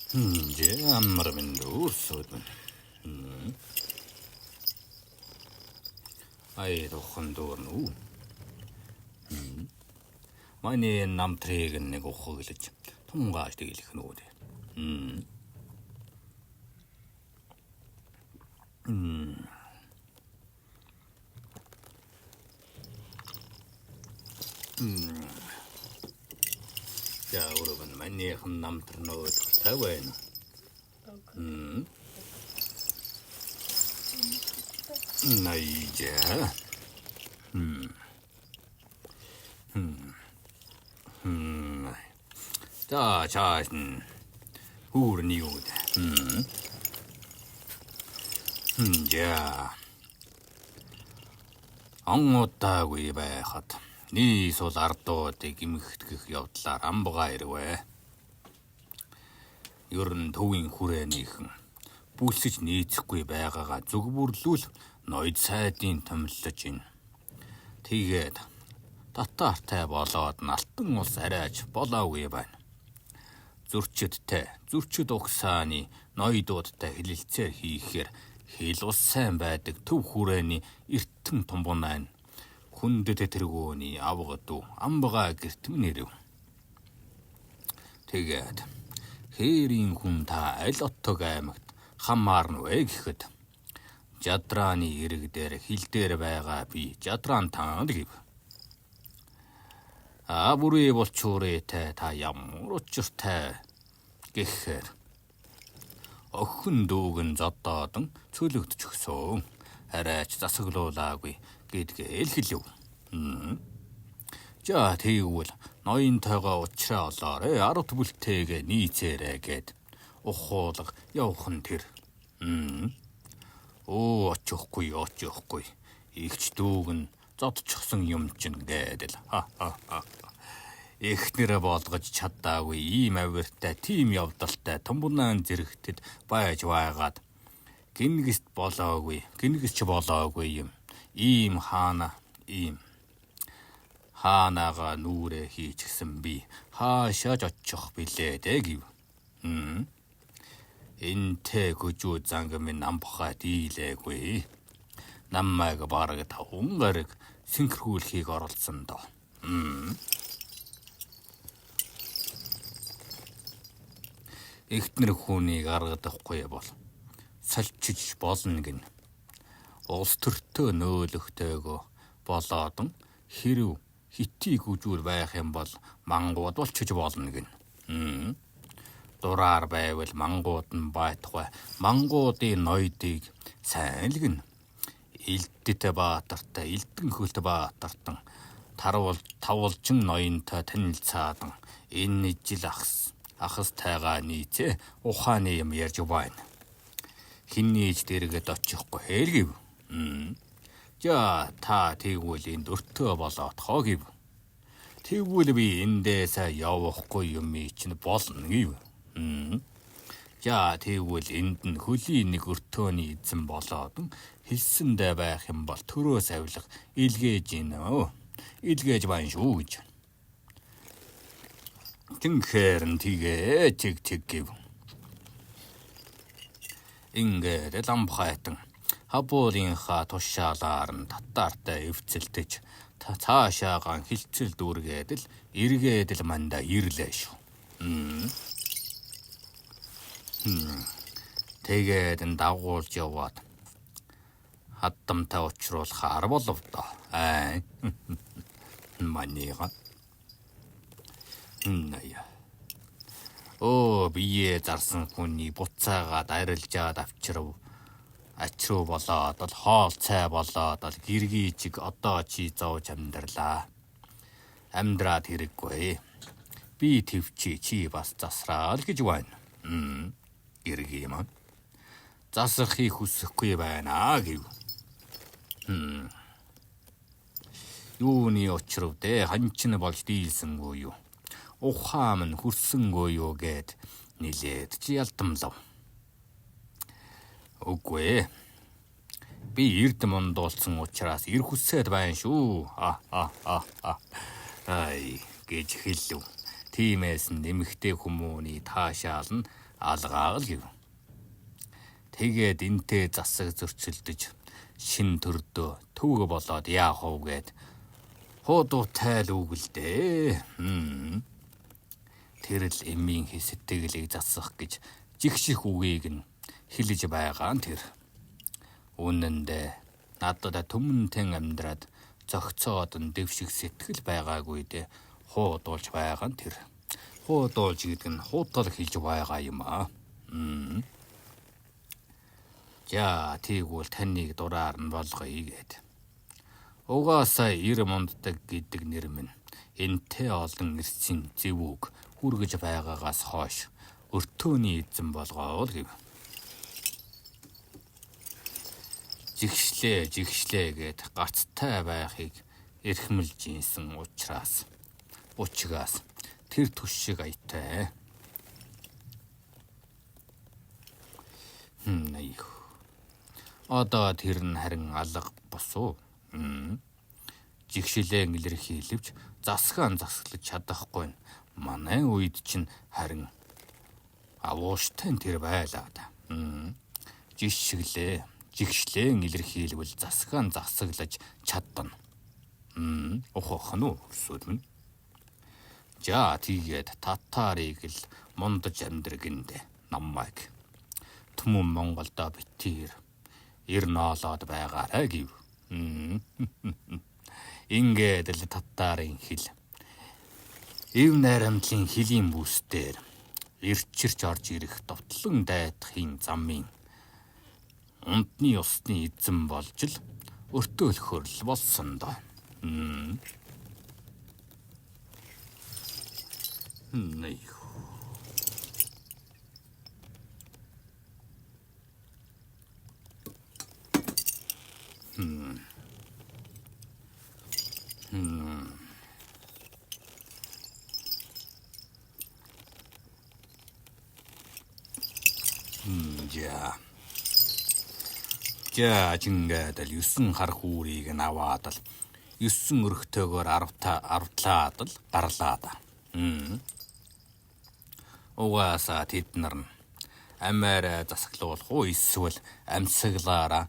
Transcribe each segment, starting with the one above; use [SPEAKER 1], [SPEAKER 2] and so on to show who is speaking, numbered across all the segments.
[SPEAKER 1] Ямар минь өөрсөд минь. Ай тохон дүүрнэ үү? Манай намтрыг нэг ухаглаж тунгааш тэглэх нүүд. За өргөн манийхан намтар нөөд тавина. Найжа. За чааш нь хүүрний юу дээ. За. Онгуудаагүй байхад нийс бол ардуудыг эмхтгэх явдлаар амбгаа ирвэ. Ер нь төвийн хүрээнийхэн бүлсэж нийцэхгүй байгаагаа зүгбүрлүүл ноёд сайдын томилж ин. Тэгээд татаартай болоод Налтан улс арайч болоогүй байна. Зөрчидтэй, зөрчид угсааны ноёдуудтай хэлэлцээр хийхээр хэл ус сайн байдаг төв хүрээний эртэн тумбунайн хүндэт тэргүүний авга дүү амбгаа гэрт минь ирэв. Тэгээд хээрийн хүн та аль оттог аймагт хамаарна вэ гэхэд жадрааны ирэг дээр хил дээр байгаа би жадраан таанд гэв. А бүрээ булчуурээтэй та ямар учиртай гэхээр охин дүүгэн зодоодон цөлөгдчихсөн. Арайч засаглуулаагүй гэдгээ л хэлв. За тэгвэл ноёнтойгоо уучраа олоорой. Ард бүлтэйгээ нийцээрэй гэд ухуулга явах нь тэр. Өө очихгүй очихгүй. Игч дүүг нь зодчихсон юм чинь гэдэл. Ха ха ха. Эхнэрээ болгож чадаагүй ийм авиртай, тийм явдалтай тумбунаан зэрэгтэд байж байгаад гингист болоогүй, гингисч болоогүй юм. Ийм хаана, ийм хаанаага нүрээ хийчихсэн би хаашаач очих билээ дээ гэв. Энтэй гүжүү занг минь амбахаа дийлээгүй. Намайг бараг 5 гараг синхруулахыг оролцсон доо. Эхтнэр хүүнийг аргадахгүй бол салчиж болно гин. Улс төртөө нөөлөхтэйгөө болоодон хэрв хитий гүжүүр байх юм бол мангууд болчиж болно гин. Дураар байвал мангууд нь байтугай мангуудын ноёдыг сайн л гин. Илдэт баатартай Илдэн хөлт баатартан тарвал тавлжин ноёнтой танилцаадан энэ жил ахс ахстайгаа нийцээ ухааны юм ярьж байна. Хиннийж дэргэд очихгүй хэл гэв. За та тэгвэл энд өртөө болоотхоо гэв. Тэгвэл би эндээсээ явахгүй юм чинь болно гэв. За тэгвэл энд нь хөлийн нэг өртөөний эзэн болоод хэлсэндээ байх юм бол төрөөс авилга илгээж гинөө. Илгээж байна шүү гэж. Тэнхээр нь тгээ тэг тэг гэв. Ингээд ламбхайтан хабуулынхаа тушаалаар нь татаартай эвцэлдэж цаашаагаан хилцэл дүүргээд л эргээд л мандаа ирлээ шүү. Тэгээд нь дагуулж яваад хадамтай учруулахаар болов доо. Аа. Манига. Ная. Өө бие зарсан хүний буцаагаад арилжаад авчирв. Ачруу болоод л хоол цай болоод л гэргийчиг одоо чи зовж амьдралаа. Амьдраад хэрэггүй. Би твчи чи бас засраал гэж байна. Гэргий маань. Засрахыг хүсэхгүй байна гэв. Юуны учрав дээ ханчин болж дийлсэнгүй юу? Ухаан минь хүрсэнгүй юу гэд нилээд чи ялдамлав. Үгүй ээ. Би эрд мундуулсан учраас ир хүсээд байна шүү. Ха ха ха ха. Ай гэж хэлв. Тиймээс нь нэмэгтэй хүмүүний таашаал нь алгаал гэв. Тэгээд энтэй засаг зөрчилдөж шин төрдөө төвөг болоод яах вэ гэд хуудуутай л үг л дээ. Тэр л эмийн сэтгэлийг засах гэж жигших үгийг нь хэлж байгаа нь тэр. Үнэн дээр надад түмэнтэн амьдраад зохицоод нь дэвших сэтгэл байгаагүй дээ хуудуулж байгаа нь тэр. Хуудуулж гэдэг нь хуудал хэлж байгаа юм аа. За тийгвэл таныг дураар нь болгоё гэд. Угаасаа ир мунддаг гэдэг нэр минь энтэй олон ирсэн зэвүүг хүргэж байгаагаас хойш өртөөний эзэн болгоол гэв. Жигшлээ жигшлээ гэд гарцтай байхыг эрхмэлж ийсэн учраас учгаас тэр түш шиг аятай. Одоо тэр нь харин алга босуу. Жигшилээ илэрхийлвч засгаан засаглаж чадахгүй. Манай үед чинь харин авууштай тэр байлаа да. Жишглээ, жигшлэн илэрхийлвэл засгаан засаглаж чадна. Ухах нь эсвэл минь. За тэгээд татарыг л мундаж амьдргэндэ намайг. Түмэн Монголдо битэр эр ноолоод байгаарай гэв. Ингээд л татарын хил. Ив найрамдлын хилийн бүсдээр эрчирч орж ирэх довтлон дайтахын замын ундны усны эзэн болж л өртөөлөхөр л болсон доо. За чингээд л 9 хар хүүрийг нь аваад л 9 өрхтөөгөөр автлаад л гарлаа да. Угаасаа тэд нар нь амиараа засаглуулах уу эсвэл амьсгалаараа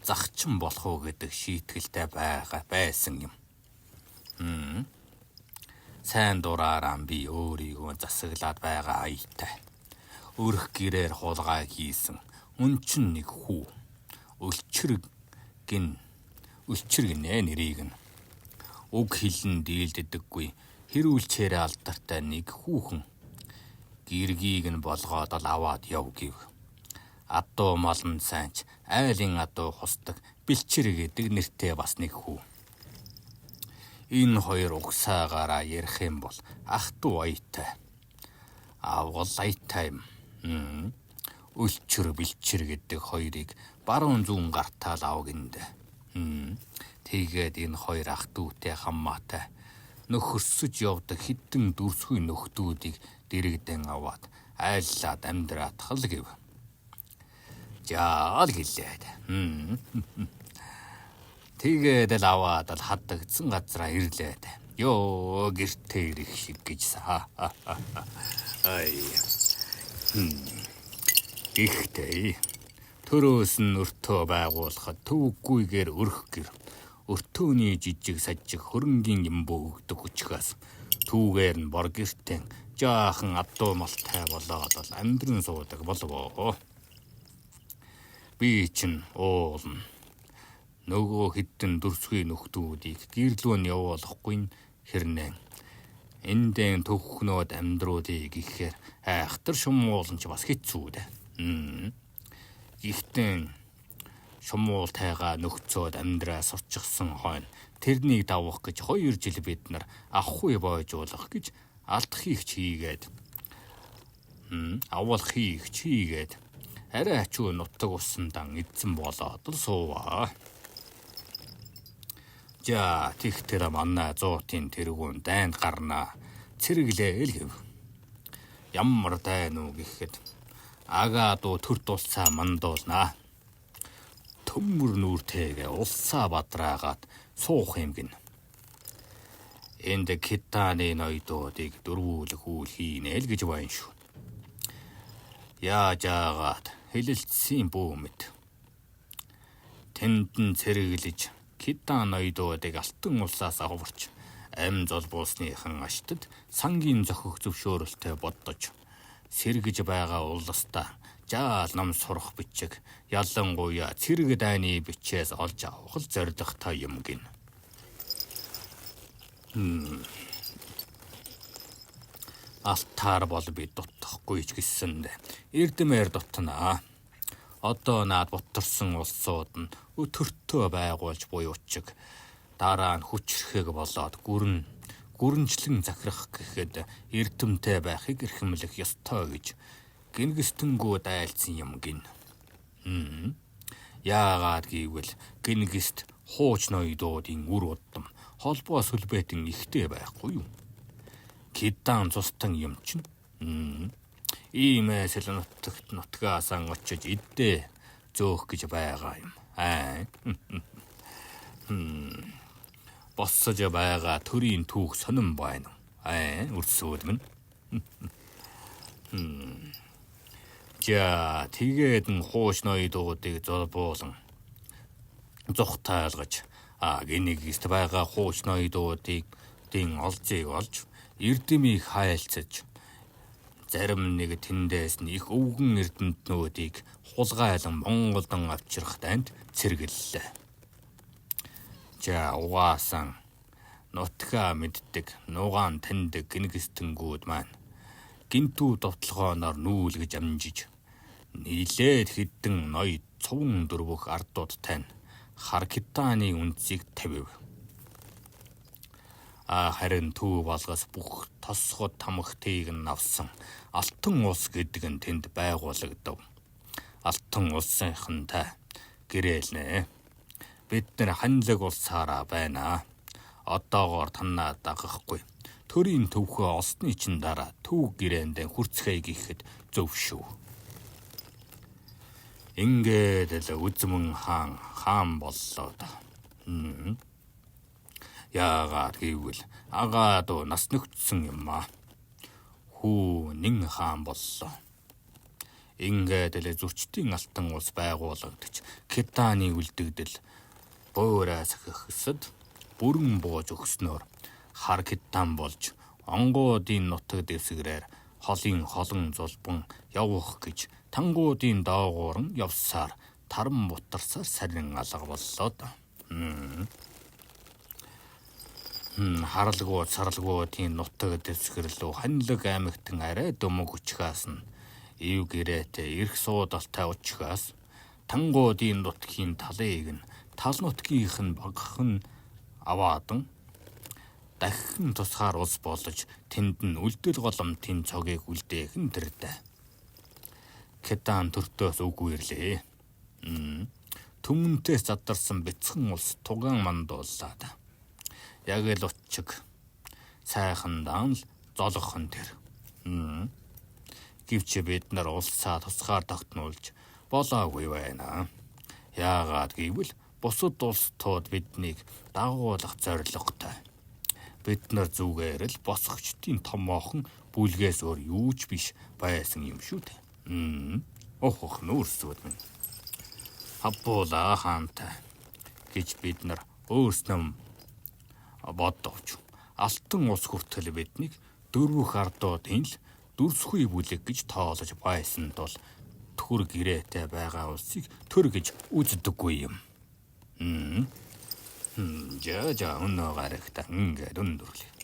[SPEAKER 1] захчин болох уу гэдэг шийтгэлтэй байгаа байсан юм. Сайн дураараа би өөрийгөө засаглаад байгаа аятай. Өрх гэрээр хулгай хийсэн өнчин нэг хүү өлчрэг гинэ нэрийг нь. Уг хилэн дийлддэггүй хэрүүлчээрээ алдартай нэг хүүхэн гэргийг нь болгоод л аваад яв гэв. Адуу малн сайнч айлын адуу хусдаг бэлчэр гэдэг нэртэй бас нэг хүү. Энэ хоёр угсаагаараа ярих юм бол ах トゥ аятай. Авгал аятай юм. Өлчөр бэлчэр гэдэг хоёрыг баруун зүүн гартаал ав гиндэ. Тэгээд энэ хоёр ах дүүтэй хамаатай нөхөрсөж явдаг хідэн дүрсгүй нөхдүүдийг дэрэгдэн аваад айллаад амьдраатах л гэв. Жаал гэлээд. Тэгээд л аваад л хадагдсан газраа ирлээд. Йоо гэртээ ирэх шиг гэж. Ай. Ихтэй. Төрөөс нь өртөө байгуулахад төвөггүйгээр өрх гэр. Өртөөний жижиг сажиг хөрөнгийн юм бөөгдөг өчгөөс түүгээр нь бор гэртэн жаахан адуу малтай болоод л амьдран суудаг болов. Би чинь уулна. Нөгөө хэдэн дүрсгүй нөхдүүдийг гэрлүү нь явуулахгүй нь хэрнээ. Эндэн төвхнөөд амьдруулъя гэхээр айхтар шумуулан ч бас хэцүү дээ. Гэхдээ шумуултайгаа нөхцөөд амьдраа сурчсан хойно тэрнийг давах гэж 2 жил бид нар авахгүй бойжуулах гэж алдахыг ч хийгээд авуулахыг ч хийгээд арай ачуу нутаг усандан эзэн болоод л сууваа. За тэгтэр манай зуутын тэргүүн дайнд гарнаа цэргэлээ л гэв. Ямар дайн уу гэхэд агаа дуу төрд улсаа мандуулнаа. Төмөр нүртэйгээ улсаа бадраагаад суух юм гин. Энд Китаны ноёдуудыг дөрвүүлэх үйл хийнэ л гэж байна шүү. Яаж аагаад хэлэлцсэн бүүмэд. Тэнд нь цэргэлж Китан ноёдуудыг алтан улсаас аварч ам золбуулсныхан аштад сангийн зохих зөвшөөрөлтэй боддож сэргэж байгаа улсдаа жаал ном сурах бичиг ялангуяа цэрэг дайны бичээс олж авах л зорилготой юм гин. Алтаар бол би дутахгүй ч гэсэнд эрдмээр дутнаа. Одоо наад бутарсан улсууд нь өтөртөө байгуулж буюучиг дараа нь хүчрэхэг болоод гүрэнчлэн захирах гэхэд эрдэмтэй байхыг эрхэмлэх ёстой гэж гингистэнгүү дайлцсан юм гин. Яагаад гэвэл гингист хууч ноёдуудын үр удам холбоо сүлбэтэн ихтэй байхгүй юу? Кидан цустан юм чинь. Иймээс л нутагт нутгаасан очиж иддээ зөөх гэж байгаа юм. Аа. Боссож байгаа төрийн түүх сонин байна. Аа, өрсөөд минь. За, тэгээд н хууч ноёдуудыг золбуулан зугтаалгаж гинэгист байгаа хууч ноёдуудыг дин олзыг олж эрдэмийг хайлцаж зарим нэг тэндээс нь их өвгөн эрдэмтнүүдийг хулгайлан Монголдон авчрах танд цэргэллээ. За, угаасан нутгаа мэддэг, нугаан таньдаг гинэгстэнгүүд маань гинтүү довтлогооноор нүүлгэж амжиж нийлээд хэдэн ноёд цуван дөрвөх ардууд тань Харкитаны үндсийг тавив. Харин төв балгас бүх тосгод тамхтыг нь авсан Алтан улс гэдэг нь тэнд байгуулагдав. Алтан улсынхантай гэрээлнэ. Бид нар ханьлаг улсаараа байна. Одоогоор танаа дагахгүй. Төрийн төвхөө олсны чин дараа төв гэрээндээ хүрцгээе гэхэд зөв шүү. Ингээд л Үзмэн хаан боллоо да. Яагаад гэвэл агаа дуу нас нөхцсөн юм аа. Хүү нин хаан боллоо. Ингээд л зөрчдийн алтан улс байгуулагдаж Китаны үлдэгдэл буурай сахихсад бүрэн бууж өгснөөр хар Китан болж онгоодын нутаг дэвсгэрээр холын холон зулбан явах гэж тангуудын доогуур нь явсаар таран бутарсаар сарин алга боллоо да. Харалгуу саралгуудын нутаг дэвсгэр лүү ханьлаг аймагтан арай дөмөг өчгөөс нь ив гэрээтэй эрх суудалтай өчгөөс тангуудын нутгийн талыг нь тал нутгийнх нь багахан аваадан дахин тусгаар улс болж тэнд нь үлдэл голомтын цогийг үлдээх нь тэрдэ. Китан төртөөс үгүй ирлээ. Түмэнтээс задарсан бяцхан улс тугаан мандууллаа. Яг л учиг сайхан даан л золгохон тэр. Гэвч бид нар улсаа тусгаар тогтнуулж болоогүй байна. Яагаад гэвэл бусад улсууд биднийг дагуулах зорилготой. Бид нар зүгээр л босгочдын томоохон бүлгээс өөр юу ч биш байсан юм шүү дээ. Ох нүүрсүүд минь. Хаббуулаа хаантай гэж бид нар өөрснөө бодовч алтан ус хүртэл биднийг дөрвөх ардуудын л дүрсгүй бүлэг гэж тоолож байсан тул төр гэрээтэй байгаа улсыг төр гэж үздэггүй юм. Жаа өнөө гарагта ингээд өндөрлөө.